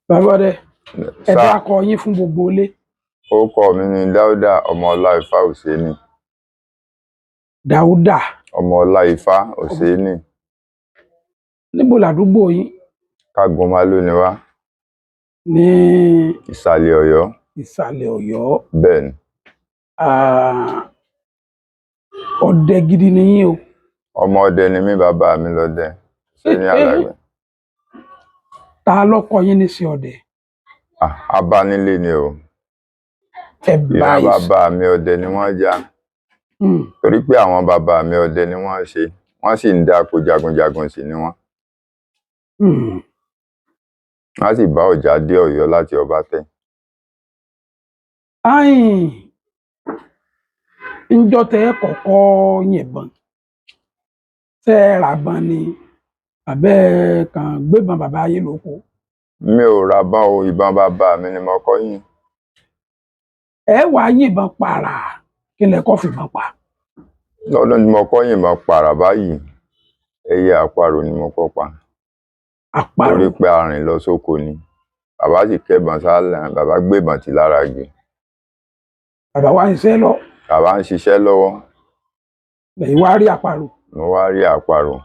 Bàbá ọdẹ, ẹ Sá. Dákọ yín fún gbogbo ilé. Orúkọ mi ni Dáúdà ọmọ Ọláìfá Òsénì. Dáúdà Ọmọ Ọláìfá Òsénì. Níbo làdúgbò yín? Kágunmálú ni wá. Ní Ìsàlẹ̀ Ọ̀yọ́. Ìsàlẹ̀ Ọ̀yọ́. Bẹ́ẹ̀ ni. Ah, ọdẹ gidi ni yín o. Ọmọ ọdẹ ni mí, bàbá mi lọdẹ Òsénì Alàgbẹ̀. Ta ló kọ́ yín ní sí ọdẹ? Ah, abánilé ni o. Ẹ bá Ìran bàbá mi, ọdẹ ni wọ́n já, torí pé àwọn bàbá mi, ọdẹ ni wọ́n ṣe, wọ́n sì ń dáko, jagunjagun sì ni wọ́n. Wọ́n sì bá ọjà dé Ọ̀yọ́ láti Ọbátẹ́. Ayin, ńjọ́ tẹ́ ẹ kọ́kọ́ yìnbọn, tẹ́ ẹ rà bọn ni àbẹ́ ẹ kàn gbébọn bàbá yín lóko? Mi ò ra bán o, ìbọn bàbá mi ni mo kọ́ yìn. Ẹ wàá yìnbọn pààrà, kí lẹ kọ́ fìbọn pa? Lọ́dún tí mo kọ́ yìnbọn pààrà báyìí, ẹyẹ àparò ni mo kọ́ pa. Àparò? Torí pé a rìn lọ sóko ni, bàbá sì kẹ́bọn sálẹ̀, bàbá gbébọn tì lára igi. Bàbá wa ń ṣiṣẹ́ lọ? Bàbá ń ṣiṣẹ́ lọ́wọ́. Lẹ́yìn wá rí àparò? Mo wá rí àparò.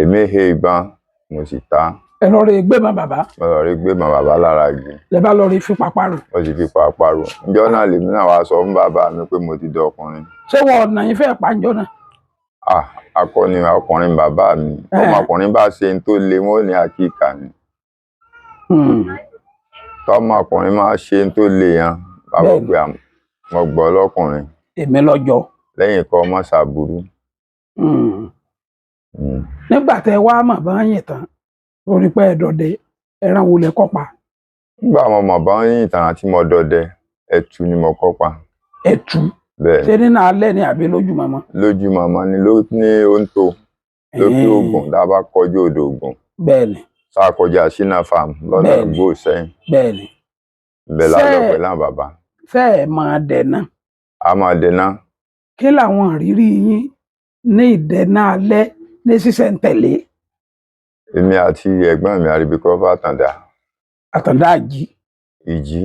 Èmi he ìbọn, mo sì ta. Ẹ lọ rí gbébọn bàbá? Mo lọ rí gbébọn bàbá lára igi. Lẹ bá lọ rí fipá parò? Mo sì fi pa àparò. Níjọ́ náà lèmi náà wá sọ fún bàbá mi pé mo ti dọkùnrin. Ṣé wọn ọ̀nà yín fẹ́ pa ńjọ́ náà? Ah, akọni ọkùnrin bàbá mi. Ọmọkùnrin bá ṣe ń tó le, wọn ò ní àkíkà ni. Tọmọkùnrin máa ṣe ń tó le yẹn, bàbá pé mo gbọ́ lọ́kùnrin. Èmi lọ́jọ́. Lẹ́yìn kọ́ ọmọ ṣàbùrú. Nígbà tẹ wá mọ̀ bá yìn tán lórí pé ẹ dọdẹ, ẹran wo lẹ kọ́ pa? Nígbà mo mọ̀ bá yín ìtàn àti mo dọdẹ, ẹtu ni mo kọ́ pa. Ẹtu? Bẹ́ẹ̀. Ṣé nínú alẹ́ ni àbí lójúmọmọ? Lójúmọmọ ni, ló ní òǹtò lókè Ògùn, tá a bá kọjú odò Ògùn, tá a kọjá Ṣínà Farm lọ́nà Ìgbó Ìsẹ́yìn, ibẹ̀ la lọ pẹ̀lú àwọn bàbá. Ṣé ẹ máa dẹ̀nà? A máa dẹná. Kí làwọn ìrírí yín ní ìdẹ̀nà alẹ́ ní sísẹ̀ntẹ̀lé? Èmi àti ẹ̀gbọ́n mi Àríbíkọ́ Fàtàndá. Àtàndá Àjí. Ìjì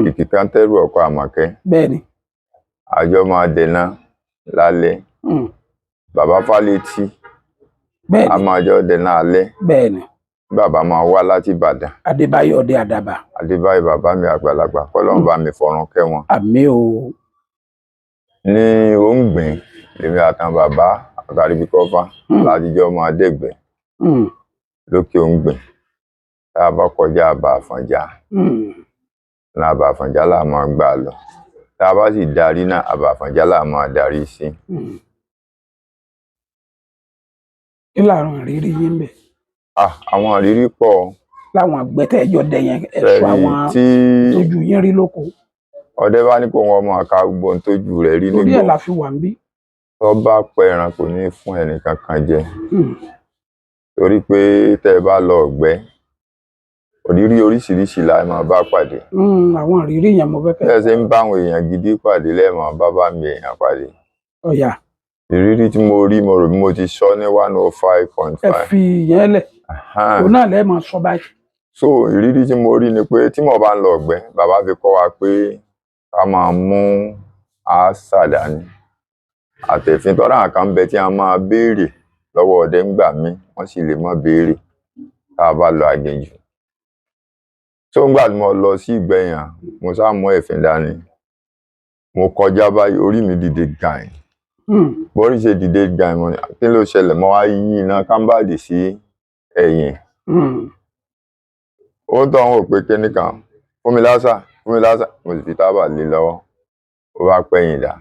ìkìkántẹ́rù ọkọ̀ Àmọ̀kẹ́. Àjọ máa dẹná lálẹ́. Bàbá Fálétí, a máa jọ dẹná alẹ́. Bàbá máa wá láti Ìbàdàn. Adébáyọ̀ ọdẹ Àdàbà. Adébáyọ̀, bàbá mi àgbàlagbà, kọ́lọ́run bá mi fọ̀run kẹ́ wọn. Àmín o. Ní òǹgbìn lèmi àtàwọn bàbá àtàríbíkọ́fà látijọ́ máa dẹ̀gbẹ́ lókè òǹgbìn, tá a bá kọjá àbà Àfọ̀njá, ní àbà Àfọ̀njá là máa gbà lọ, tá a bá sì darí náà, àbà Àfọ̀njá là máa darí sí. Kí làwọn ìrírí yín ń bẹ? Ah, àwọn ìrírí pọ̀. Láwọn àgbẹ̀tẹ̀jọ dẹ yẹn, ẹ̀sọ́ Fẹ́rí àwọn tí tójú yín rí lóko. Ọdẹ bá ní kó wọn máa ka gbogbo ohun tójú rẹ̀ rí Torí nígbò, ẹ̀ la fi wà ń bí. Tó bá pẹran, kò ní fún ẹnìkankan jẹ, torí pé tẹ́ ẹ bá lọ ọ̀gbẹ́, òrírí oríṣiríṣi la máa bá pàdé. Àwọn ìrírí yẹn mo fẹ́ kẹ́. Bí ẹ ṣe ń bá àwọn èèyàn gidi pàdé lẹ́ẹ̀mọ́ bá mi èèyàn pàdé. Ọ̀yà. Ìrírí tí mo rí, mo rò bí mo ti sọ ní 105. Ẹ 5. fi ìyẹn lẹ̀, òun náà lẹ́ẹ̀ máa sọ báyìí. So ìrírí tí mo rí ni pé tí mo bá ń lọ ọ̀gbẹ́, bàbá fi kọ́ wa pé ká máa mú àásà dání àtẹ̀fín, tọ́ra àwọn kan ń bẹ tí a máa béèrè lọ́wọ́ ọdẹ ńgbà mí, wọ́n sì lè má béèrè tá a bá lọ aginjù. So ńgbà tí mo lọ sí ìgbẹ̀yàn, mo sá mú ẹ̀fín dání, mo kọjá báyìí, orí mi dìde gàìn. Bórí ṣe dìde gàìn, mo ní, "Kí ló ṣẹlẹ̀?" Mo wá yí iná kámbáàdì sí ẹ̀yìn. Ó ń tọ́ àwọn òpè kíní kan, "Fún mi lásà, fún mi lásà." Mo sì fi tábà lé lọ́wọ́, ó bá pẹ̀yìn dà.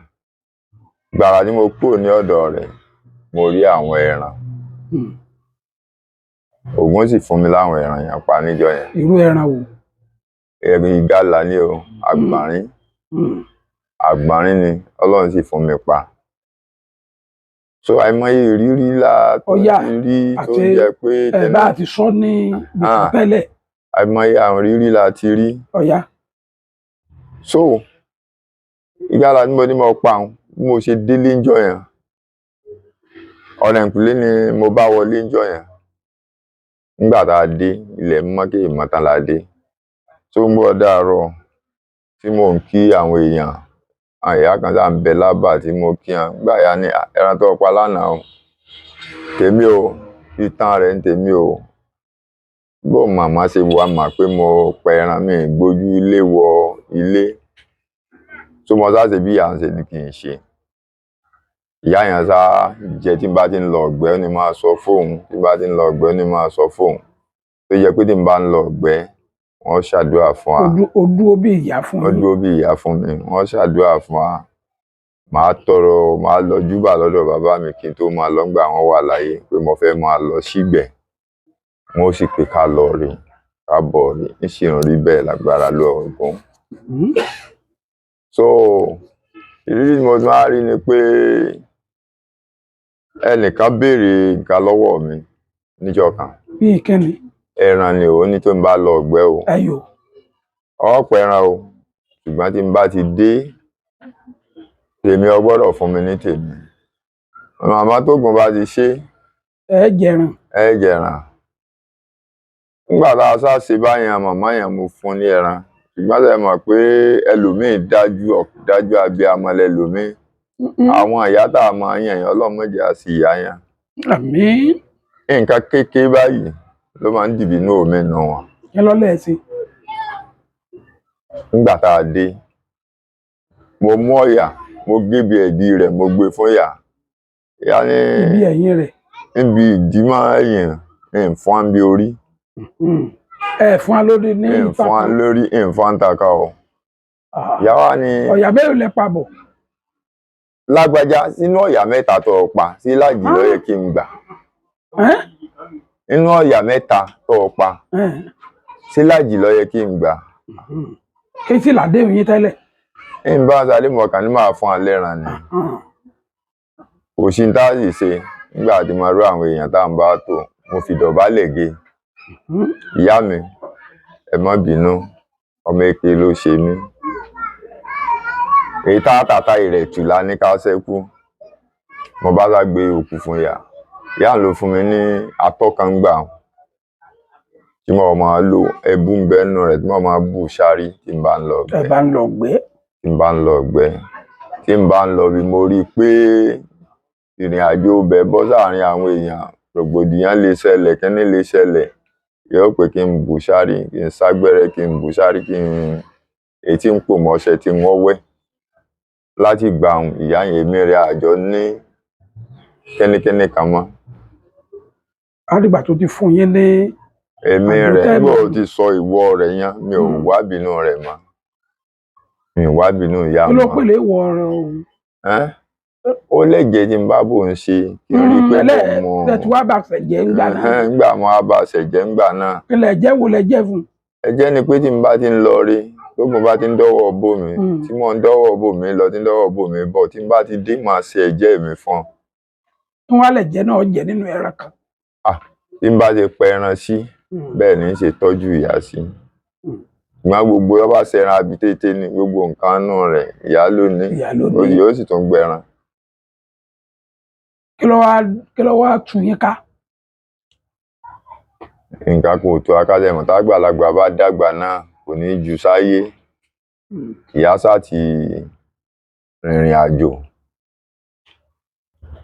Gbàrà tí mo kúrò ní ọ̀dọ̀ rẹ̀, mo rí àwọn ẹran. Ògún sì fún mi láwọn ẹran yẹn pa níjọ́ yẹn. Irú ẹran wo? Ẹ̀rí ìgalà ni o, àgbọ̀nrín. Àgbọ̀nrín ni Ọlọ́run sì fún mi pa. So àìmọye ìrírí la tó Ọ̀yà, ti rí tó àti jẹ́ pé ẹ bá ti sọ ní bìkan tẹ́lẹ̀. Àìmọye àwọn ìrírí la ti rí. Ọ̀yà. So ìgalà tí mo ní mo pa òun, bí mo ṣe délé ńjọ́ yẹn, ọ̀nà ìkùlé ni mo bá wọlé ńjọ́ yẹn. Nígbà tá a dé, ilẹ̀ mọ́ kí èèmọ̀ tán la dé. Tó ń gbọ́ dàárọ̀ tí mò ń kí àwọn èèyàn, àwọn ìyá kan sáà ń bẹ lábà tí mo kí wọn. Nígbà yá ni ẹran tó pa lánàá o, tèmi o, ìtàn rẹ̀ ń tèmi o. Bó màmá ṣe wà mà pé mo pa ẹran mi gbójú ilé wọ ilé. Tó mo sá ṣe bí ìyá ń ṣe ni kì í ṣe. Ìyá yẹn sá jẹ tí n bá ti ń lọ ọ̀gbẹ́ ni máa sọ fóun, tí n bá ti ń lọ ọ̀gbẹ́ ni máa sọ fóun. Tó jẹ́ pé tí n bá ń lọ ọ̀gbẹ́, wọ́n ṣàdúrà fún wa. Ó dúró bí ìyá fún Wọ́n yín. dúró bí ìyá fún mi, wọ́n ṣàdúrà fún wa. Màá tọrọ, màá lọ júbà lọ́dọ̀ bàbá mi kí n tó máa lọ ńgbà wọ́n wà láyé pé mo fẹ́ máa lọ sígbẹ̀. Wọ́n ó sì pé ká lọ rí, ká bọ̀ rí, ń sì ń rí bẹ́ẹ̀ lágbára lọ́wọ́ Ògún. So ìrírí tí mo tún wá rí ni pé ẹnìkan béèrè nǹkan lọ́wọ́ mi níjọ́ kan. Bí kíni? Ẹran ni ó ní tó ń bá lọ ọ̀gbẹ́ o. Ẹyọ. Ọ̀pọ̀ ẹran o, ṣùgbọ́n tí n bá ti dé, tèmi ọ gbọ́dọ̀ fún mi ní tèmi. Màmá tógun bá ti ṣe. Ẹ jẹran. Ẹ jẹran. Nígbà tá a sá ṣe báyẹn, màmá yẹn mo fún ní ẹran. Ṣùgbọ́n ṣe mọ̀ pé ẹlòmíì dájú, dájú abiyamọ lẹlòmíì. Àwọn ìyá tá a máa yàn yẹn, Ọlọ́run má jẹ́ á sì ìyá yẹn. Àmín. Nǹkan kékeré báyìí ló máa ń dìbì inú omi nù wọn. Kí ló lẹ̀ sí? Nígbà tá a dé, mo mú ọ̀yà, mo gé bí ẹ̀dí rẹ̀, mo gbé fún ìyá. Ìyá ní Ibi ẹ̀yìn rẹ̀. Níbi ìdímọ̀ ẹ̀yìn, ń fún wa bí orí. Ẹ fún wa lórí ní Ń fún wa ìtàkùn. lórí, ń fún wa ń taka o. Ìyá wa ní. Ọ̀yà mélòó lẹ pa bọ̀? Lágbájá, sínú ọ̀yà mẹ́ta tó o pa, sí lájì ló yẹ kí n gbà. Nínú ọ̀yà mẹ́ta tó o pa, sí lájì ló yẹ kí n gbà. Kí sì làdéhùn yín tẹ́lẹ̀? Ń bá Sálé mọ̀ọ́kàn ní máa fún wa lẹ́ran ni. Kò sí ní tá a sì ṣe nígbà tí mo rú àwọn èèyàn tá à ń bá tò, mo fi dọ̀bálẹ̀ gé. Ìyá mi, ẹ má bínú, ọmọ èké ló ṣe mí. Èyí tá a tàta ìrẹ̀tù la ní ká ṣẹ́kù. Mo bá sá gbé òkú fún ìyá. Ìyá ló fún mi ní atọ́kàngbà tí mo máa lo ẹbú ń bẹ nínú rẹ̀ tí mo máa bù sáré tí n bá ń lọ Ẹ ọ̀gbẹ́. bá ń lọ gbé. Tí n bá ń lọ ọ̀gbẹ́. Tí n bá ń lọ bí mo rí i pé ìrìn àjò bẹ̀ bọ́ sáàrin àwọn èèyàn, rògbòdìyàn lè ṣẹlẹ̀, kíní lè ṣẹlẹ̀. Yóò pé kí n bù sáré, kí n ságbẹ́rẹ́, kí n bù sáré, kí n èyí tí ń pò mọ́ ọṣẹ tí wọ́n wẹ̀. Láti ìgbà òun, ìyá yẹn èmi rẹ̀ àjọ ní kẹ́níkẹ́ní kan mọ́. Látìgbà tó ti fún yín ní. Èmi rẹ̀ nígbà ó ti sọ ìwọ rẹ̀ yẹn, mi ò wá bínú rẹ̀ mọ́. Mi ò wá bínú ìyá Kí ló mọ́. pèlè ìwọ rẹ̀ o? Ó lẹ́jẹ̀ẹ́ tí n bá bò ń ṣe kí n rí i pé mo mọ̀. Ẹ tí wàá bá ṣẹ̀jẹ̀ ńgbà náà. Ńgbà mo wá bá ṣẹ̀jẹ̀ ńgbà náà. Kí lẹ jẹ́ wo lẹ jẹ́ fún? Ẹ̀jẹ̀ ni pé tí n bá ti ń lọ rí, tógun bá ti ń dọ́wọ́ bò mí, tí mò ń dọ́wọ́ bò mí lọ, tí ń dọ́wọ́ bò mí bọ̀, tí n bá ti dé màá ṣe ẹ̀jẹ̀ mi fún ọ. Kí wọ́n á lè jẹ́ náà jẹ́ nínú ẹran kan. Tí n bá ti pa ẹran sí, bẹ́ẹ̀ ni ń ṣe tọ́jú ìyá sí. Ìgbà gbogbo ọba ṣẹran abitété ni gbogbo nǹkan inú rẹ̀, ìyá ló ní. Ìyá ló ní. Yóò sì tún gbẹran. Kí ló wá tú yín ká? Nǹkan kò tó akásẹ̀mọ̀ tágbàlagbà bá dàgbà náà kò ní ju sáyé. Ìyá sá ti rìnrìn àjò.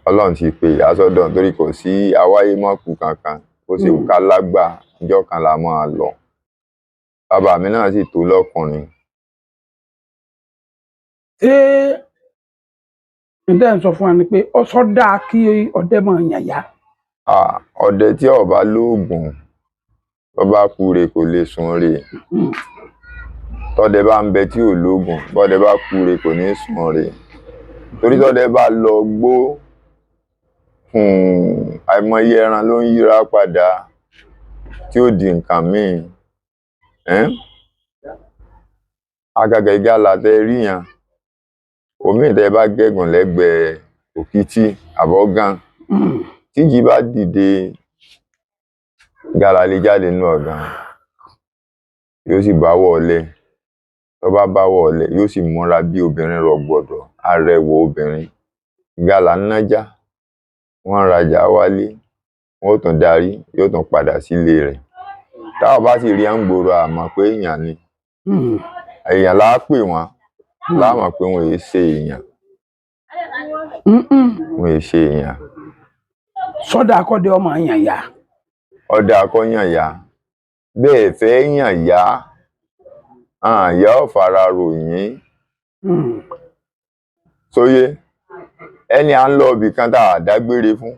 Ọlọ́run ti pe ìyá sọ́dọ̀ torí kò sí awáyé mọ́kù kankan. Ó sì wù ká lágbà, ọjọ́ kan la máa lọ. Bàbá mi náà sì tó lọ́kùnrin. Ṣé ǹdẹ́ ń sọ fún wa ni pé ó sọ dáa kí ọdẹ máa yàn yá? Ọdẹ tí ó bá lóògùn, bó bá kú re kò lè sun re. Tọ́dẹ bá ń bẹ tí ò lóògùn, bọ́dẹ bá kú re kò ní sun re. Torí tọ́dẹ bá lọ gbó, àìmọye ẹran ló ń yíra padà tí ó di nǹkan míì. Àgàgà ìgalà tẹ rí yẹn, òmíì tẹ bá gégùn lẹ́gbẹ̀ẹ́ òkìtì àbọ́gán. Tíjì bá dìde, ìgalà lè jáde nínú ọ̀gàn, yóò sì bá wọlé. Tó bá bá wọlé, yóò sì múra bí obìnrin rọ̀gbọ̀dọ̀, arẹwà obìnrin. Ìgalà ń nájà, wọ́n ń rajà wálé. Wọn ó tún darí, yóò tún padà sílé rẹ̀. Táwọn bá sì rí à ń gbòòrò, àmọ́ pé èèyàn ni. Èèyàn là á pè wọ́n, láwọn pé wọn èé ṣe èèyàn. Wọn èé ṣe èèyàn. Sọ́dà akọ́dẹ ọmọ yàn yá. Ọdẹ akọ́yàn yá, bẹ́ẹ̀ fẹ́ yàn yá, àyà ò fara ròyìn. Sóyé ẹni à ń lọ ibì kan tá a dágbére fún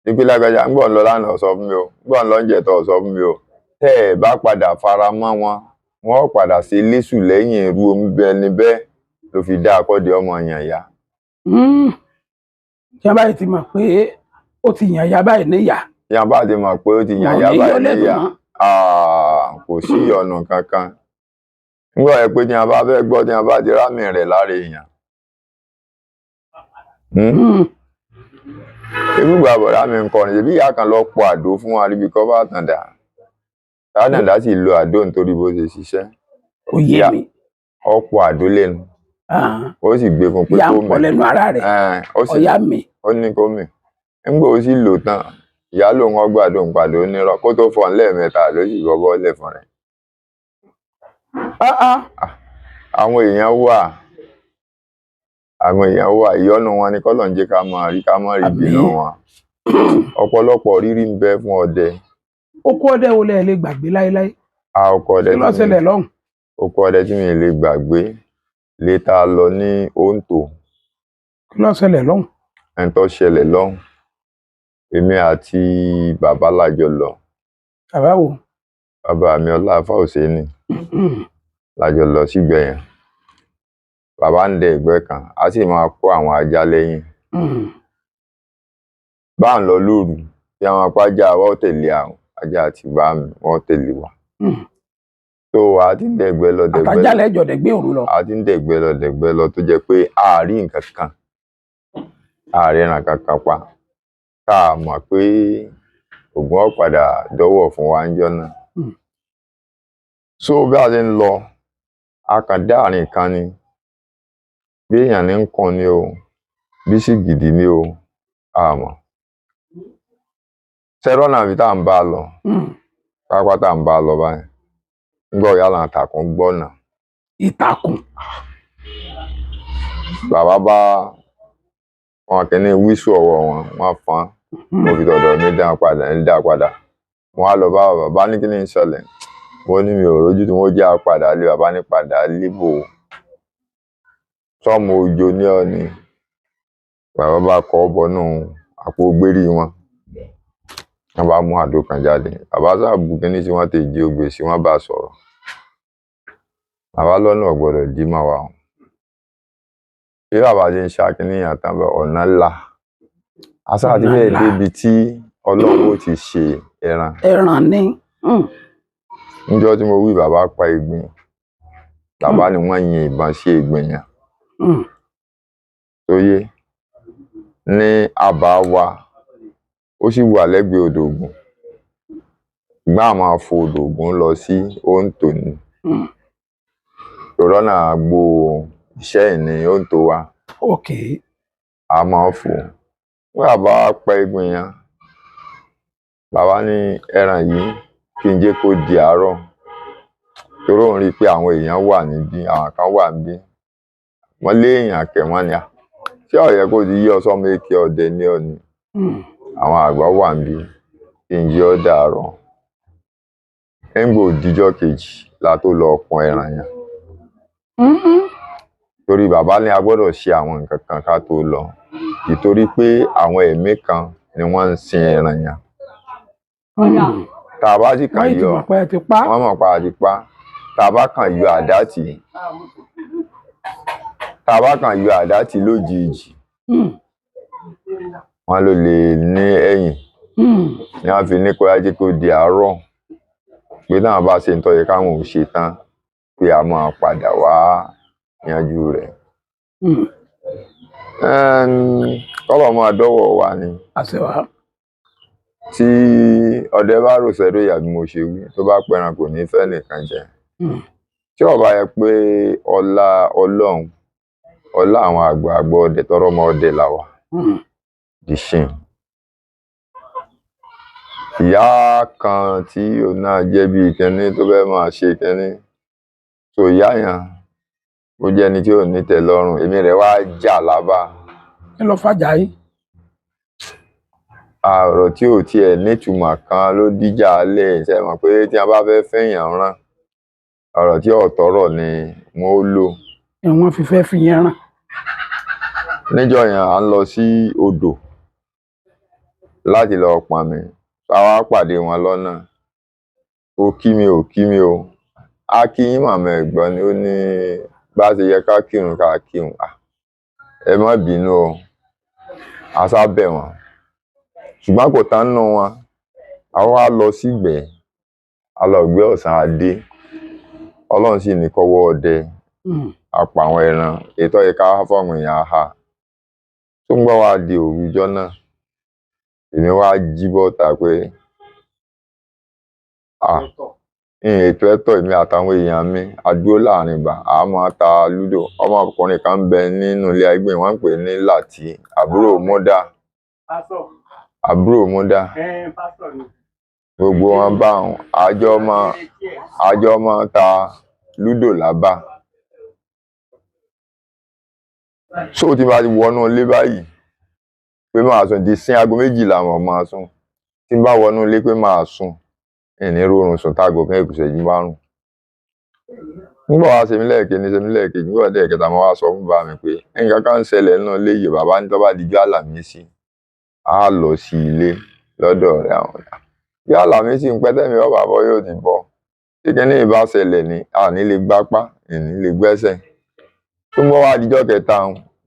ìpínlẹ̀ lágbájá, ń gbọ́n lọ lánàá, sọ fún mi o, ń gbọ́n lọ ń jẹ̀tọ̀, sọ fún mi o. Tẹ́ ẹ̀ bá padà fara mọ́ wọn, wọn ó padà ṣe léṣù lẹ́yìn irú omi ẹni bẹ́ẹ̀ ló fi dá akọ́dẹ ọmọ yàn yá. Tí wọ́n báyìí ti mọ̀ pé ó ti yàn yá báyìí níyà, yàn bá ti mọ̀ pé ó ti yàn wọn ò yá ní yọ báyìí lẹ́nu níyà mọ́. Kò sí ìyọnu kankan. Nígbà yẹn pé tí wọn bá fẹ́ gbọ́, tí wọn bá ti rámì rẹ̀ lára èèyàn. Ebúgbà bọ̀dá mi ń kọrin, ṣebí ìyá kan lọ pọ àdó fún Arìbíkọ́ bá Tàndá. Tàndá sì lo àdó nítorí bó ṣe ṣiṣẹ́. Ó yé mi. Ó pọ àdó lẹ́nu. Ó sì gbé fún pé Ìyá kó ń pọ mì. lẹ́nu ara rẹ̀. Ó sì Ọ̀yá mi. Ó ní kó mì. Nígbà ó sì lò tán, ìyá lòun ọgbàdo ń padà onírọ́ kó tó fọ́n lẹ́ẹ̀mẹ́ta ló sì bọ́ bọ́lẹ̀ fún rẹ̀. Àwọn èèyàn wà, àwọn èèyàn wà, ìyọ́nú wọn ni kọ́lọ̀ ń jẹ́ ká máa rí, ká má rí ìbínú wọn. Ọ̀pọ̀lọpọ̀ rírí ń bẹ fún ọdẹ. Oko ọdẹ wo lẹ lè gbàgbé láéláé? A ọkọ ọdẹ Kí ló tí mi ṣẹlẹ̀ lọ́hùn? Oko ọdẹ tí mi lè gbàgbé lè tá a lọ ní Oǹtò. Kí ló ṣẹlẹ̀ lọ́hùn? Ẹni tó ṣẹlẹ̀ lọ́hùn, èmi àti bàbá lájọ lọ. Bàbá wo? Bàbá mi Ọlá Fáòsẹ́ni lájọ lọ sígbẹ̀ yẹn. Bàbá ń dẹ ìgbẹ́ kan, a sì máa kó àwọn ajá lẹ́yìn. Bá ń lọ lóru, tí àwọn apájá wa ó tẹ̀lé àwọn ajá àti bá mi, wọ́n tẹ̀lé wa. Tó a ti ń dẹ̀gbẹ́ lọ dẹ̀gbẹ́ lọ. Àtàjálẹ̀ jọ̀dẹ̀ gbé òru lọ. A ti ń dẹ̀gbẹ́ lọ dẹ̀gbẹ́ lọ tó jẹ́ pé a rí nǹkan kan, a rí ẹran kankan pa. Tá a mọ̀ pé Ògún ó padà dọ́wọ̀ fún wa ńjọ́ náà. So bí a ṣe ń lọ, a kàn dá àárín kan ni. Bí èèyàn ní ń kùn ni o, bí sìgìdì ni o, a mọ̀. Sẹ́rọ́nà àbí tá à ń bá a lọ, pápá tá à ń bá a lọ báyìí. Ńgbọ́ ìyá là ń tàkùn gbọ́nà. Ìtàkùn. Bàbá bá wọn kìíní wíṣù ọwọ́ wọn, wọ́n fọ́n. Mo fi tọ̀dọ̀ mi dá padà, ń dá padà. Wọ́n á lọ bá bàbá, bá ní kí ni ń ṣẹlẹ̀. Mo ní mi ò rójú tí wọ́n jẹ́ àpadà lé, bàbá ní padà líbò. Sọ́mọ òjò ní ọ ni. Bàbá bá kọ́ bọnú àpò gbérí wọn. Wọ́n bá mú àdó kan jáde. Bàbá sáà bu kíní tí wọ́n ti jí ogbè sí, wọ́n bá sọ̀rọ̀. Bàbá lọ́nà ò gbọ́dọ̀ dí mọ́ wa o. Bí bàbá ṣe ń ṣa kíní yẹn tán bẹ́ẹ̀, ọ̀nà là. A sáà ti Ọ̀nà fẹ́ẹ̀ là. débi tí Ọlọ́run ó ti ṣe ẹran. Ẹran ni. Níjọ́ tí mo wí bàbá pa egbin. Bàbá ni wọ́n yin ìbọn sí egbin yẹn. Tóyé ní àbá wa, ó sì wà lẹ́gbẹ̀ẹ́ odò Ògùn. Ṣùgbọ́n a máa fo odò Ògùn lọ sí Oǹtò ni. Tòrọ́nà àgbo iṣẹ́ ìní Oǹtò wa. A máa fò. Nígbà bàbá wa pa egbin yẹn, bàbá ní ẹran yìí kí n jẹ́ kó di àárọ̀. Torí òun rí i pé àwọn èèyàn wà níbí, àwọn kan wà níbí. Wọ́n lé èèyàn kẹ̀ wọ́n ni à. Ṣé ó yẹ kó ti yí ọ sọ́mọ èké ọdẹ ní ọ ni? Àwọn àgbà wà níbí, kí n jẹ́ ó dàárọ̀. Nígbà òdìjọ́ kejì la tó lọ pọn ẹran yẹn. Torí bàbá ní a gbọ́dọ̀ ṣe àwọn nǹkan kan ká tó lọ. Ìtorí pé àwọn ẹ̀mí kan ni wọ́n ń sin ẹran yẹn. Tá a bá sì kàn Wọ́n ti yọ, mọ̀ pé ẹ ti pa. wọ́n mọ̀ pa àti pa. Tá a bá kàn yọ àdá tì í. Tá a bá kàn yọ àdá tì í lójijì. Wọ́n ló lè ní ẹ̀yìn. Ni wọ́n fi ní kó yá jẹ́ kó di àárọ̀. Pé táwọn bá ṣe ń tọ́jú káwọn ò ṣe tán, pé a máa padà wá yanjú rẹ̀. Kọ́lọ̀ máa dọ́wọ́ wa ni. Àṣẹ wa. Tí ọdẹ bá rò sẹ́dọ̀ ìyá bí mo ṣe wí, tó bá pẹran kò ní fẹ́ nìkan jẹ. Tí ó bá yẹ pé ọlá Ọlọ́run, ọlá àwọn àgbààgbà ọdẹ tọrọ mọ ọdẹ là wà. Dìṣìn. Ìyá kan tí òun náà jẹ́ bíi kinní tó fẹ́ máa ṣe kinní, so ìyá yẹn ó jẹ́ ẹni tí ò ní tẹ́lọ́rùn, èmi rẹ̀ wá jà lábà. Kí ló fàjà yìí? Ọ̀rọ̀ tí ò tiẹ̀ nítumọ̀ kan ló díjà lẹ̀. Ṣe mọ̀ pé tí a bá fẹ́ fẹ́yàn rán, ọ̀rọ̀ tí ò tọ́rọ̀ ni wọ́n ó lò. Ni wọ́n fi fẹ́ fi yẹn rán. Níjọ́ yẹn, à ń lọ sí odò láti lọ pọnmi, a wá pàdé wọn lọ́nà. Ó kí mi, ò kí mi o. A kí yín màmá, ẹ̀gbọ́n ni. Ó ní bá ṣe yẹ ká kírun ká kírun. À, ẹ má bínú o. A sá bẹ̀ wọ́n, ṣùgbọ́n kò tán nínú wọn. A wá lọ sígbẹ̀ẹ́, a lọ gbé ọ̀sán adé. Ọlọ́run sì ní kọ́wọ́ ọdẹ a pa àwọn ẹran ètò ẹ̀ka fáwọn èèyàn ha tó ń gbọ́ wá di òrùjọ́ náà. Èmi wá jí bọ́ta pé à ètò ẹ̀tọ́ èmi àtàwọn èèyàn mi a dúró láàrin ìgbà a máa ta lúdò. Ọmọkùnrin kan ń bẹ nínú ilé ẹgbẹ́, wọ́n ń pè ní Láti, àbúrò mọ́dà, àbúrò mọ́dà. Gbogbo wọn bá wọn àjọ máa ta lúdò lábà. So tí n bá ti wọnú ilé báyìí pé máa sùn di sí aago 12 mọ̀ máa sùn. Tí n bá wọnú ilé pé máa sùn, ìní rọrùn sùn táago kan ìkùsẹ̀jú 5. Nígbà wá ṣe mí lẹ́ẹ̀kejì, ṣe mí lẹ́ẹ̀kejì, nígbà dé ẹ̀kẹta, mo wá sọ fún bàbá mi pé nǹkan kan ń ṣẹlẹ̀ nínú ilé yìí. Bàbá ní tó bá dijọ́ Àlàmísì, á lọ sí ilé lọ́dọ̀ rẹ̀ àwọn ọ̀dà. Bí Àlàmísì ń pẹ́ tẹ́mi ọ̀bà bọ́ yóò ti bọ́. Tí kinní yìí bá ṣẹlẹ̀ ní, a ní lè gbápá, ìní lè gbẹ́sẹ̀. Tó ń bọ́ wá dijọ́ kẹta,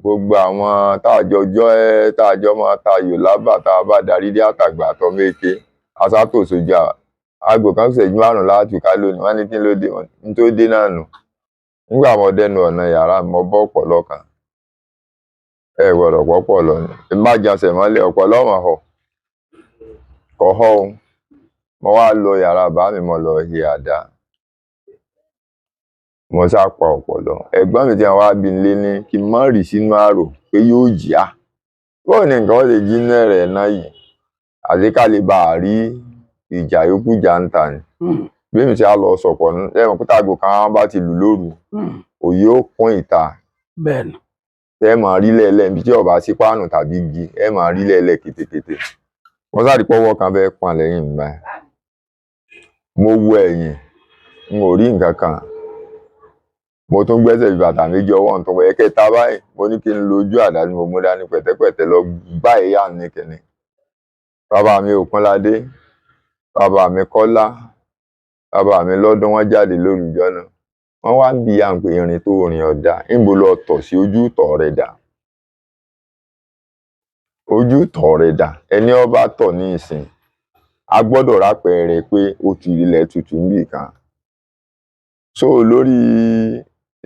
gbogbo àwọn táàjọ jọ ẹ́ táàjọ máa tayò lábà tá a bá darí dé àtàgbà àtọmọ èké asátò sójà aago kan ṣẹ́jú 5 láti ká lónìí. Wọ́n ní kí ló dé, ní tó dé náà nù. Nígbà mo dẹnu ọ̀nà yàrá, mo bọ́ ọ̀pọ̀lọ́ kan. Ẹ gbọ́dọ̀ pọ̀pọ̀ lọ ni ẹ má jasẹ̀ mọ́lẹ̀, ọ̀pọ̀lọ́ mọ̀ họ kọ̀ họ o. Mo wá lọ yàrá bàbá mi, mo lọ hi àdá, mo sá pa ọ̀pọ̀lọ́. Ẹ̀gbọ́n mi tí wọ́n wá bí lé ní kí n má rì sínú àrò pé yóò jìyà. Bóò ni nǹkan ó ṣe jí náà rẹ̀ náà yìí àti ká lè bá a rí ìjà yòókù jà ń ta ni. Bí mi ti á lọ sọ̀pọ̀ nù, ẹ mọ̀ pé táago kan bá ti lù lóru, òye ó kún ìta. Bẹ́ẹ̀ni. Ẹ máa rí lẹ́ẹ̀lẹ́ ibi tí ó bá sí páànù tàbí igi, ẹ máa rí lẹ́ẹ̀lẹ́ kétékété. Wọ́n sáré pọ́wọ́ kan fẹ́ pọ̀n lẹ́yìn mi báyìí. Mo wo ẹ̀yìn, n ò rí nǹkan kan. Mo tún gbẹ́sẹ̀ bí bàtà méjì ọwọ́ ń tọwọ́ ẹ̀kẹta báyìí. Mo ní kí n lo ojú àdá ni mo mú dání pẹ̀tẹ́pẹ̀tẹ́ lọ gbá ìyá mi kìnní. Bàbá mi Òkúnládé, bàbá mi Kọ́lá, bàbá mi lọ́dún wọ́n jáde lóru ìjọ náà. Wọ́n wá ń bi ìyá mi pé irin tó rìn ọ̀dà, níbo lọ tọ̀ sí, ojú ìtọ̀ rẹ̀ dà? Ojú ìtọ̀ rẹ̀ dà? Ẹni ó bá tọ̀ ní ìsìn, a gbọ́dọ̀ rápẹẹrẹ pé ó ti ilẹ̀ tutù níbì kan. So lórí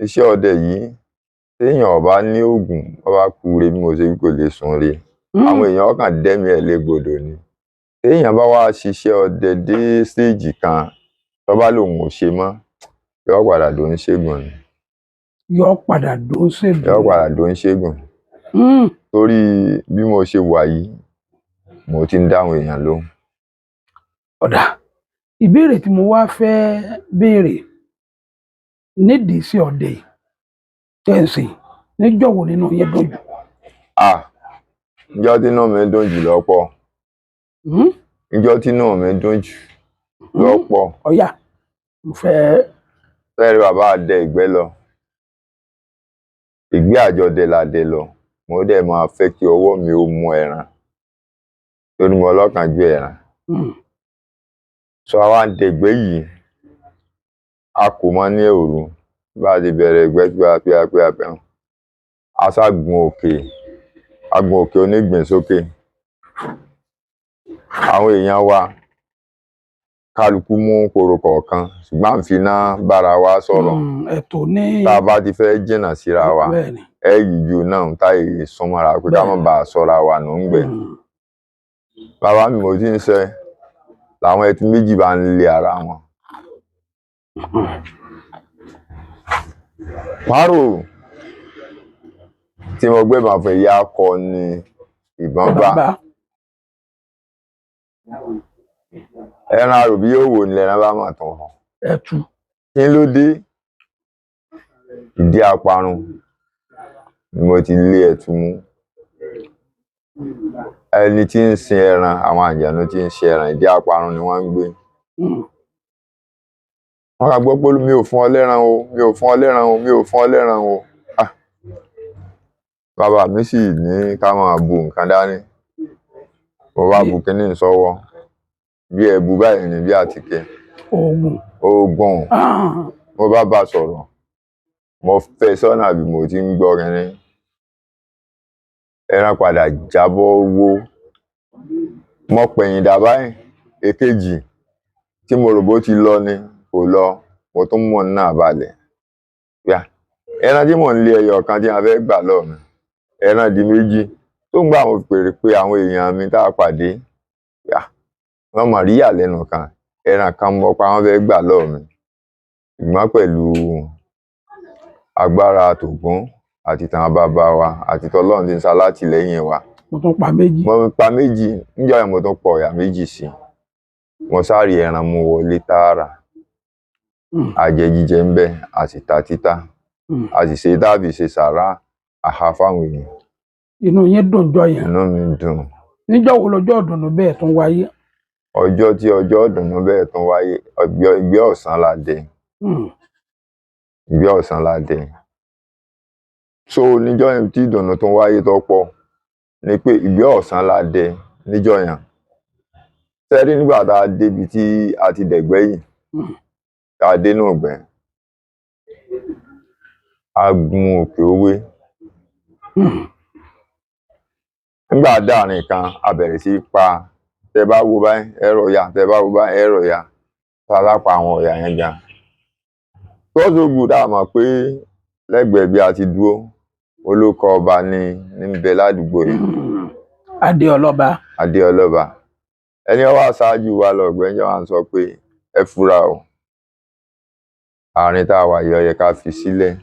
iṣẹ́ ọdẹ yìí, téèyàn ò bá ní oògùn, ó bá kú re bí mo ṣe wí, kò lè sùn re. Àwọn èèyàn kàn dẹ́mi ẹ̀ légbodò ni. Téèyàn bá wá ṣiṣẹ́ ọdẹ dé stéèjì kan, tó bá lòun ò ṣe mọ́, yóò padà dò ń ṣègùn ni. Yóò padà dò ń ṣègùn. Yóò padà dò ń ṣègùn. Torí bí mo ṣe wà yìí, mo ti ń dáhùn èèyàn lóhùn. Ọ̀dà, ìbéèrè tí mo wá fẹ́ béèrè nídìí sí ọdẹ tẹ̀sí, níjọ́ wo nínú yẹn dùn jù? Ah, ìjọ́ tí inú mi dùn jù lọ́pọ̀. Ìjọ́ tí inú mi dùn jù lọ́pọ̀. Ọ̀yà, mo fẹ́. Fẹ́ẹ́rẹ́ bàbá dẹ ìgbẹ́ lọ. Ìgbẹ́ àjọdẹ la dẹ lọ. Mo dẹ̀ máa fẹ́ kí ọwọ́ mi ó mú ẹran. Torí mo lọ́kàn ju ẹran. Sọ àwa ń dẹ ìgbẹ́ yìí, a kò mọ ní òru. Bá a ti bẹ̀rẹ̀ ìgbẹ́ píapíapíapíà. A sá gun òkè, a gun òkè onígbín sókè. Àwọn èèyàn wa kálukú mú koro kọ̀ọ̀kan, ṣùgbọ́n à ń fi iná bára wa sọ̀rọ̀. Ẹ̀tọ́ ní. Tá a bá ti fẹ́ jìnnà síra wa, ẹ yíjú náà tá ì súnmọ́ra pé ká má bàa sọ́ra wa nù ń gbẹ. Bàbá mi mo ti ń sẹ, làwọn ẹtù méjì bá ń lé ara wọn. Párò tí mo gbé ìbọn fún ìyá akọ ni ìbọn bá. Ẹran àròbí yóò wò ní ẹran bá mà tán hàn. Ẹtu. Kí ló dé? Ìdí aparun ni mo ti lé ẹtu mú. Ẹni tí ń sin ẹran, àwọn àjànú tí ń sin ẹran, ìdí aparun ni wọ́n ń gbé. Wọ́n kà gbọ́ pé mi ò fún ọ lẹ́ran o, mi ò fún ọ lẹ́ran o, mi ò fún ọ lẹ́ran o. Ah! Bàbá mi sì ní ká máa bu nǹkan dání. Mo bá bu kinní sọ́wọ́. Bí ẹbu báyìí ni bí àtìkè. Oògùn. Oògùn. Mo bá bá sọ̀rọ̀. Mo fẹ́ sọ́nà bí mo ti ń gbọ́ kinní. Ẹran padà jábọ́ wó. Mo pẹ̀yìn dà báyìí. Èkejì tí mo rò bó ti lọ ni kò lọ. Mo tún mú un náà balẹ̀. Yá. Ẹran tí mò ń lé ẹyọ kan tí a fẹ́ gbà lọ́ọ̀ mi. Ẹran di méjì. Tó ń gbà mo pèrè pé àwọn èèyàn mi tá a pàdé. Yá. Wọ́n mọ̀ rí ìyàlẹ́nu kan. Ẹran kan mọ́ pa wọ́n fẹ́ gbà lọ́ọ̀ mi. Ṣùgbọ́n pẹ̀lú agbára tògún àti tàwọn bàbá wa àti tọlọ́run tí ń ṣalátìlẹ́yìn wa. Mo tún pa méjì. Mo pa méjì. Níjọ́ yẹn mo tún pa ọ̀yà méjì sí. Mo sáré ẹran mú wọlé tààrà. A jẹ jíjẹ ń bẹ, a sì ta títà. A sì ṣe táàbì ṣe sàrà àhà fáwọn èèyàn. Inú yín dùn jọ yẹn. Inú mi dùn. Níjọ́ wo lọ́jọ́ ìdùnnú bẹ́ẹ̀ tún wáyé? Ọjọ́ tí ọjọ́ ìdùnnú bẹ́ẹ̀ tún wáyé, ìgbẹ́ ọ̀sán la dé. Ìgbẹ́ ọ̀sán la dé. So níjọ́ yẹn tí ìdùnnú tún wáyé tó pọ̀ ni pé ìgbẹ́ ọ̀sán la dé níjọ́ yẹn. Sẹ́rí nígbà tá a débi tí a ti dẹ̀gbẹ́ yìí, tá a dé inú ìgbẹ́, a gun òkè owé. Nígbà dáàrin kan, a bẹ̀rẹ̀ sí í pa. Tẹ bá wo báyìí, ẹ rọ̀ ya, tẹ bá wo báyìí, ẹ rọ̀ ya. Tá a bá pa àwọn ọ̀yà yẹn gan. So so good, a mọ̀ pé lẹ́gbẹ̀ẹ́ bí a ti dúró, olóko ọba ní ń bẹ ládùúgbò yìí. Adé ọlọ́ba. Adé ọlọ́ba. Ẹni ó wá ṣáájú wa lọ ọ̀gbẹ́njọ́ wa ń sọ pé ẹ fura o. Àárín tá a wà yìí ó yẹ ká fi sílẹ̀.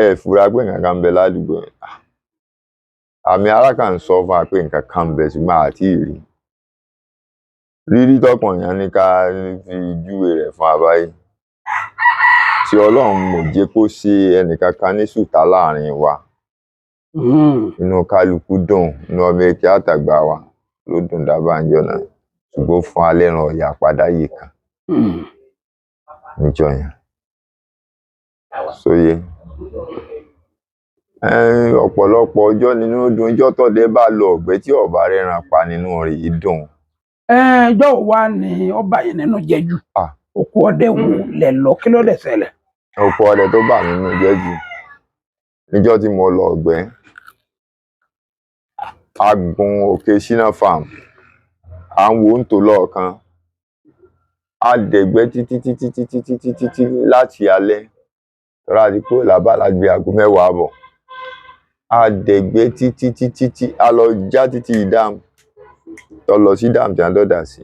Ẹ fura pé nǹkan kan ń bẹ ládùúgbò yìí. Àmì ara kan ń sọ fún wa pé nǹkan kan ń bẹ ṣùgbọ́n a ti rí. Rírí tọkàn yẹn ní ká fi júwe rẹ̀ fún wa báyìí. Tí Ọlọ́run mò jẹ́ kó ṣe ẹnìkankan ní sùtá láàrin wa. Inú kálukú dùn, inú ọmọ èké àtàgbà wa ló dùn dábàá ńjọ́ náà. Ṣùgbọ́n fún alẹ́ ran ọ̀yà padà yìí kan níjọ́ yẹn. Sóye. Ọ̀pọ̀lọpọ̀ ọjọ́ nínú dùn, ọjọ́ tọ́dẹ bá lọ ọ̀gbẹ́ tí ọ̀bá rẹran pa nínú rẹ̀ yìí dùn. Ẹjọ́ wa ni ọba yẹn nínú jẹ́ jù. Òkú ọdẹ wo lẹ lọ, kí ló dé ṣẹlẹ̀? Òkú ọdẹ tó bà nínú jẹ́ jù. Níjọ́ tí mo lọ ọ̀gbẹ́, a gun òkè Shina Farm, à ń wo ń tò lọ́ọ̀kan. A dẹ̀gbẹ́ títí títí títí títí títí láti alẹ́. Tọ́lá ti kúrò lábá láti bí aago mẹ́wàá àbọ̀. A dẹ̀gbẹ́ títí títí tí a lọ já títí dam. Tọ́ lọ sí dam tí a dọ̀dà sí.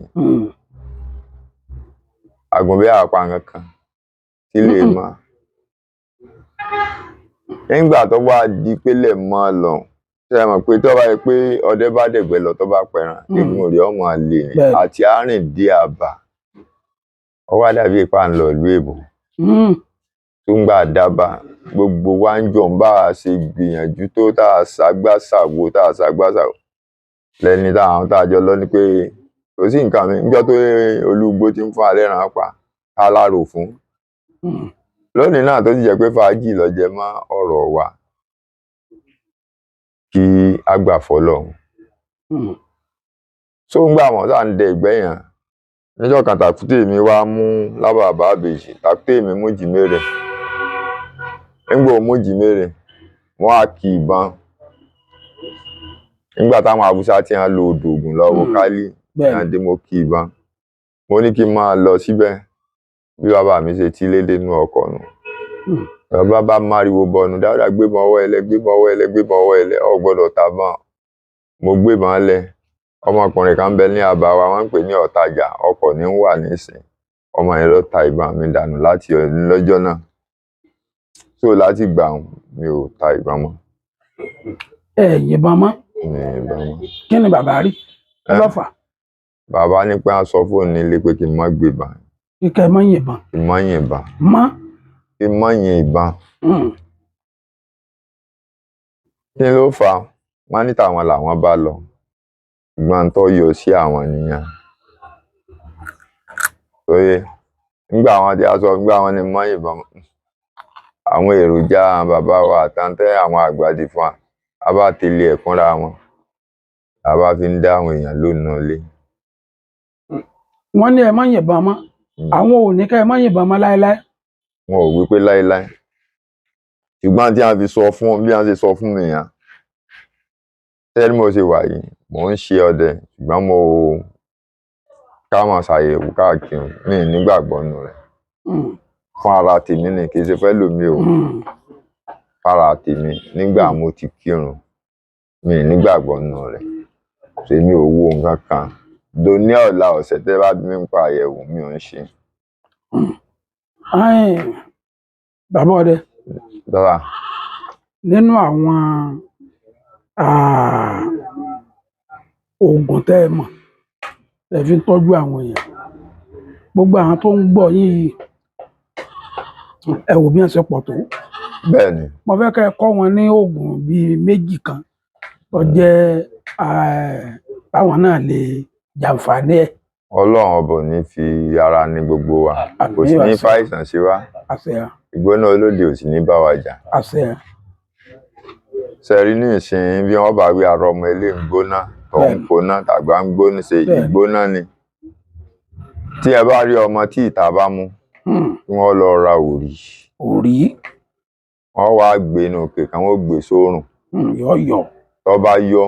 Àgùnbẹ́ àpá nǹkan tí lè mọ́. Nígbà tó wá di pélé mọ́ lọ, ṣé ẹ mọ̀ pé tó bá yẹ pé ọdẹ bá dẹ̀gbẹ́ lọ tó bá pẹran, egun rẹ̀ ọmọ lè ní àti àárín dé àbà. Ó wá dàbí ipá ń lọ ìlú èbó. Tó ń gbà dábàá, gbogbo wa ń jọ ń bá a ṣe gbìyànjú tó tá a ṣàgbà ṣàwo tá a ṣàgbà ṣàwo. Lẹ́ni táwọn tá a jọ lọ ní pé kò sí nǹkan mi, níjọ́ tó olúgbó ti ń fún alẹ́ ràn pa, ká lárò fún. Lónìí náà tó ti jẹ́ pé fàájì ló jẹ mọ́ ọ̀rọ̀ wa kí a gbà fọ́lọ́run. So ń gbà wọ́n tá ń dẹ ìgbẹ́ yẹn. Níjọ́ kan tàkúté mi wá mú lábàbá àbèjì, tàkúté mi mú jìmèrè. Nígbà ó mú jìmèrè, wọ́n á kì ìbọn. Nígbà táwọn Haúsá tí wọ́n lo odò Ògùn lọ́wọ́ Kálí, ní adé mo kì ìbọn. Mo ní kí n máa lọ síbẹ̀ bí bàbá mi ṣe tí lédè nínú ọkọ̀ nù. Bàbá bá máriwo bọnu, Dáúdà gbébọn ọwọ́ ẹlẹ, gbébọn ọwọ́ ẹlẹ, gbébọn ọwọ́ ẹlẹ, ò gbọ́dọ̀ ta bọn. Mo gbébọn lẹ̀. Ọmọkùnrin kan bẹ ní àbá wa, wọ́n ń pè ní Ọ̀tajà, ọkọ̀ ní ń wà nísìn. Ọmọ yẹn ló ta ìbọn mi dànù láti lọ́jọ́ náà. So láti gbà mi ò ta ìbọn mọ́. Ẹ yìnbọn mọ́. Mi ò yìnbọn mọ́. Kí ni bàbá rí? Kí ló fà? Bàbá ní pé á sọ fóònù nílé pé kí n má gbébọn, Kíkẹ́ ẹ má yìnbọn kí n má yìnbọn, mọ́. Kí n má yin ìbọn. Hmm. Kí ló fà á? Wọ́n ní tàwọn làwọn bá lọ, ṣùgbọ́n tó yọ sí àwọn nìyẹn. Sóyè nígbà àwọn tí a sọ, nígbà wọn ni mọ́ yìnbọn, àwọn èròjà bàbá wa àtàntẹ àwọn àgbà ti fún wa, a bá tẹ̀lé ẹ̀kúnra wọn, a bá fi ń dá àwọn èèyàn lónìí ilé. Wọ́n ní ẹ má yìnbọn mọ́. Àwọn ò ní kẹ́ ẹ má yìnbọn mọ́ láéláé. Wọn ò wí pé láéláé, ṣùgbọ́n tí a fi sọ fún, bí a ṣe sọ fún mi yẹn, tẹ́lẹ̀ mo ṣe wà yìí, mò ń ṣe ọdẹ, ṣùgbọ́n mo ká máa ṣàyẹ̀wò káàkiri, mi ì nígbàgbọ́ nù rẹ̀. Fún ara tèmi ni, kì í ṣe fẹ́ lòmíì o. Fara tèmi, nígbà mo ti kírun, mi ì nígbàgbọ́ nù rẹ̀. Tèmi ò wo nǹkan kan dòní ọ̀la ọ̀sẹ̀ tẹ́ bá bí mi ń pa àyẹ̀wò, mi ò ń ṣe. Ẹ́ẹ̀, bàbá ọdẹ, Bàbá, nínú àwọn oògùn tẹ́ ẹ mọ̀ tẹ́ fi ń tọ́jú àwọn èèyàn, gbogbo àwọn tó ń gbọ́ yín yìí, ẹ wò bí wọ́n ṣe pọ̀ tó. Bẹ́ẹ̀ ni. Mo fẹ́ kẹ́ ẹ kọ́ wọn ní oògùn bíi méjì kan tó jẹ́ táwọn náà lè jàǹfààní ẹ̀. Ọlọ́run ọbọ ní fi ara ní gbogbo wa, kò sì ní Àmín, àṣẹ. fàìsàn sí wa. Àṣẹ. Ìgbóná olóde ò sì ní bá wa jà. Àṣẹ. Sẹ́rí ní ìsìn, bí wọ́n bá wí ara ọmọ ilé ń gbóná, tó ń Bẹ́ẹ̀ni. gbóná, tàgbà ń gbóná, ṣe Bẹ́ẹ̀ni. ìgbóná ni. Tí ẹ bá rí ọmọ tí ìta bá mú, kí wọ́n lọ ra òrì. Òrí. Wọ́n wá gbé inú òkè kan, wọ́n gbé sórùn. Yọ yọ. Tó bá yọ,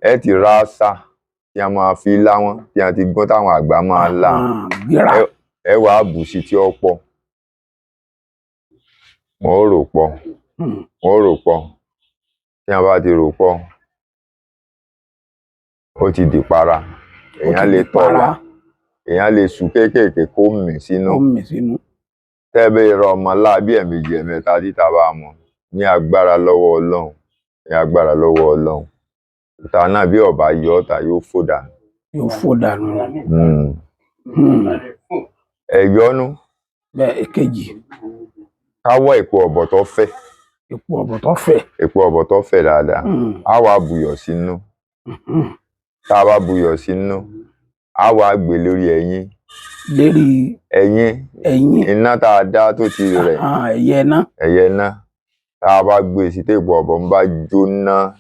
ẹ ti ra àṣà tí a máa fi lá wọn, tí a ti gún táwọn àgbà máa lá. Ah, gbéra. Ẹ wàá bù sí tí ó pọ̀, wọ́n ó rò pọ̀. Wọ́n ó rò pọ̀. Tí a bá ti rò pọ̀, ó ti di para. Ó Èèyàn ti lè di tọ̀ para. wá, èèyàn lè sùn kéékèèké kó mì sínú. Ó mì sínú. Tẹ́ẹ̀bẹ́ rọ ọmọ láàbí ẹ̀ẹ̀mejì ẹ̀ẹ̀mẹ́ta títa bá mọ̀, ní agbára lọ́wọ́ Ọlọ́run, ní agbára lọ́wọ́ Ọlọ́run, ìta náà bí ọba yọ ọ́ta yóò fò dànù. Yóò fò dànù. Ẹ̀yọ́nú. Bẹ́ẹ̀, èkejì. Káwọ́ èpo ọ̀bọ̀ tó fẹ̀. Èpo ọ̀bọ̀ tó fẹ̀. Èpo ọ̀bọ̀ tó fẹ̀ dáadáa. Á wá buyọ̀ sínú. Tá a bá buyọ̀ sínú, á wá gbé lórí ẹyin. Lérí ẹyin. Ẹyin. Iná tá a dá tó ti rẹ̀. Ah, ẹyẹ iná. Ẹyẹ iná tá a bá gbé sí, téèpù ọ̀bọ̀ ń bá jóná,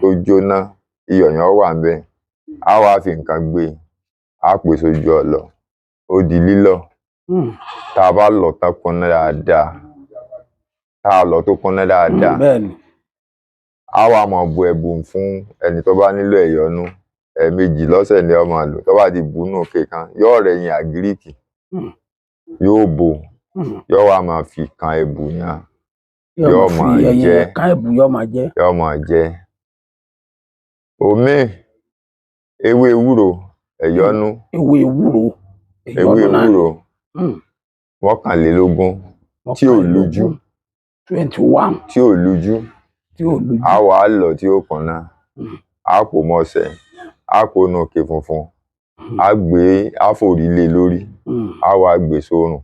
tó jóná, iyọ̀ yẹn wà ń bẹ̀, á wá fi nǹkan gbé, á pè sójú ọlọ, ó di lílọ̀. Tá a bá lọ̀ tán kúnná dáadáa, tá a lọ̀ tó kúnná dáadáa, Bẹ́ẹ̀ ni. Á wá máa bu ẹ̀bùn fún ẹni tó bá nílò ẹ̀yọ́nú. Ẹ̀ẹ̀mejì lọ́sẹ̀ ni ó máa lò. Tó bá ti bù nù kékan, yóò rẹ̀yìn àgíríkì, yóò bò, yóò wá máa fi kan ẹ̀bùn yẹn. Yóò Yóò máa máa fi ẹyin jẹ. rẹ̀ ká ẹ̀bù, yóò máa jẹ. Yóò máa jẹ omi ewé ewúro, ẹ̀yọ́nú. Ewé ewúro. Ewé Ẹ̀yọ́nú náà. ewúro 21 tí ò lújú. 21. Tí ò lújú. Tí ò lújú. Á wàá lọ tí ó kànná, á pò mọ́sẹ̀, á kó nu òkè funfun, á gbé, á fòrí lé lórí. Á wàá gbé sórùn.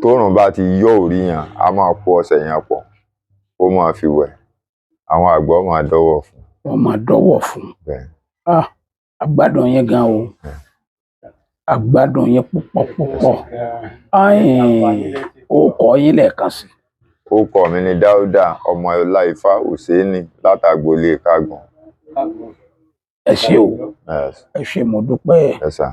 Tóòrùn bá ti yọ òrí yẹn, á máa kó ọṣẹ yẹn pọ̀ kó máa fi wẹ̀. Àwọn àgbà máa dọ́wọ̀ fún. Wọ́n máa dọ́wọ̀ fún. Bẹ́ẹ̀. Ah, àgbàdùn yẹn gan o, àgbàdùn yẹn púpọ̀ púpọ̀. Ó kọ yín lẹ́ẹ̀kan sí. Orúkọ mi ni Dáúdà ọmọ Ọláìfá Òsénì látàgbolé Kágun. Ẹ ṣé o. Yes, Ẹ ṣé, mo dúpẹ́. yes, sir.